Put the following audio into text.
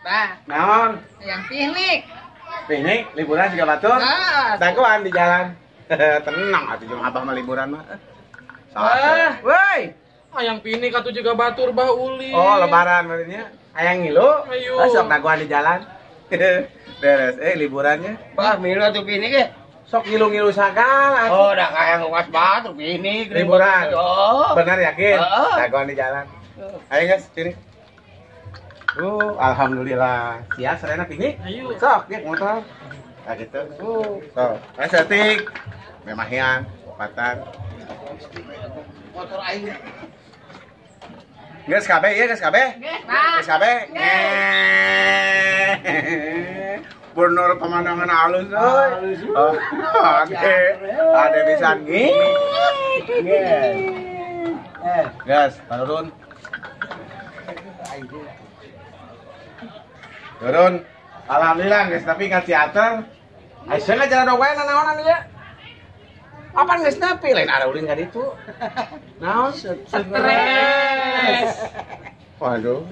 Bah, Naon? Hayang piknik. Piknik, liburan juga batur. Ah, Dagoan di jalan. Tenang atuh jeung Abah mah liburan mah. Ah. Woi. Hayang piknik atuh juga batur, Bah, ulin. Oh, lebaran maksudnya. Hayang ngilu. Ayo. Ah, sok dagoan di jalan. Beres liburannya. Bah, milu atuh piknik ge. Sok ngilu-ngilu sagala atuh. Oh, dah kayak nguas batur piknik. Liburan. Oh. Benar yakin? Heeh. Dagoan di jalan. Ayo guys, sini. Alhamdulillah. Siap serena piknik? Ayo. Sok, dia motor. Nah gitu. Sok. Ayo setik. Memahian, opatan. Motor aing. Geus kabeh ieu, geus kabeh. Geus, Bah. Geus kabeh. Bener pemandangan halus euy. Oh, ade, ade pisan. Eh, Gas, turun. Turun. Alhamdulillah guys, tapi ka teater. Aisyah nggak jalan wae nanaonan ieu. Apaan geus nepi lain ada ulin ka ditu. Naon? Stres. Waduh.